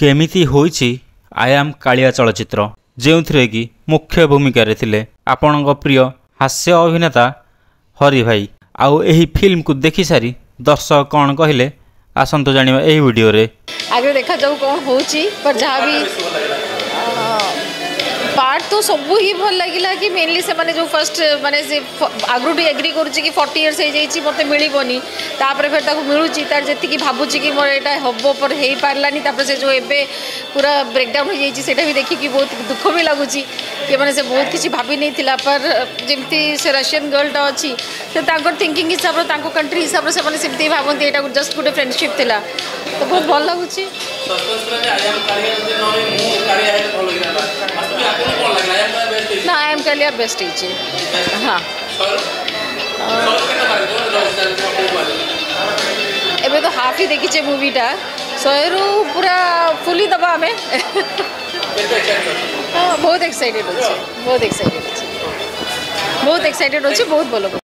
କେମିତି ହୋଇଛି I am Kalia ଚଳଚ୍ଚିତ୍ର, ଯେଉଁଥିରେ କି ମୁଖ୍ୟ ଭୂମିକାରେ ଥିଲେ ଆପଣଙ୍କ ପ୍ରିୟ ହାସ୍ୟ ଅଭିନେତା ହରି ଭାଇ। ଆଉ ଏହି ଫିଲ୍ମକୁ ଦେଖିସାରି ଦର୍ଶକ କ'ଣ କହିଲେ, ଆସନ୍ତୁ ଜାଣିବା ଏହି ଭିଡ଼ିଓରେ। ଆଗରେ ଦେଖାଯାଉ କ'ଣ ହେଉଛି। ବଟ୍ ଯାହା ବି ପାର୍ଟ ତ ସବୁ ହିଁ ଭଲ ଲାଗିଲା କି ମେନଲି ସେମାନେ ଯେଉଁ ଫାର୍ଷ୍ଟ ମାନେ ସେ ଆଗରୁ ବି ଏଗ୍ରି କରୁଛି କି 40 ଇୟର୍ସ ହେଇଯାଇଛି, ମୋତେ ମିଳିବନି, ତାପରେ ଫେର ତାକୁ ମିଳୁଛି, ତାର ଯେତିକି ଭାବୁଛି କି ମୋର ଏଇଟା ହେବ ପରେ ହେଇପାରିଲାନି। ତାପରେ ସେ ଯେଉଁ ଏବେ ପୁରା ବ୍ରେକ୍ଡାଉନ୍ ହେଇଯାଇଛି, ସେଇଟା ବି ଦେଖିକି ବହୁତ ଦୁଃଖ ବି ଲାଗୁଛି କି ମାନେ ସେ ବହୁତ କିଛି ଭାବି ନେଇଥିଲା। ପର ଯେମିତି ସେ ରସିଆନ୍ ଗର୍ଲଟା ଅଛି, ସେ ତାଙ୍କର ଥିଙ୍କିଂ ହିସାବରେ, ତାଙ୍କ କଣ୍ଟ୍ରି ହିସାବରେ ସେମାନେ ସେମିତି ଭାବନ୍ତି, ଏଇଟା ଜଷ୍ଟ ଗୋଟେ ଫ୍ରେଣ୍ଡସିପ୍ ଥିଲା। ତ ବହୁତ ଭଲ ଲାଗୁଛି। ନା, I am Kalia best ହେଇଛି। ହଁ, ଏବେ ତ ହାଫ୍ ହିଁ ଦେଖିଛେ ମୁଭିଟା, 100ରୁ ପୁରା ଫୁଲି ଦେବା ଆମେ। ହଁ, ବହୁତ ଏକ୍ସାଇଟେଡ୍ ଅଛି, ବହୁତ ଏକ୍ସାଇଟେଡ୍ ଅଛି, ବହୁତ ଏକ୍ସାଇଟେଡ୍ ଅଛି, ବହୁତ ଭଲ।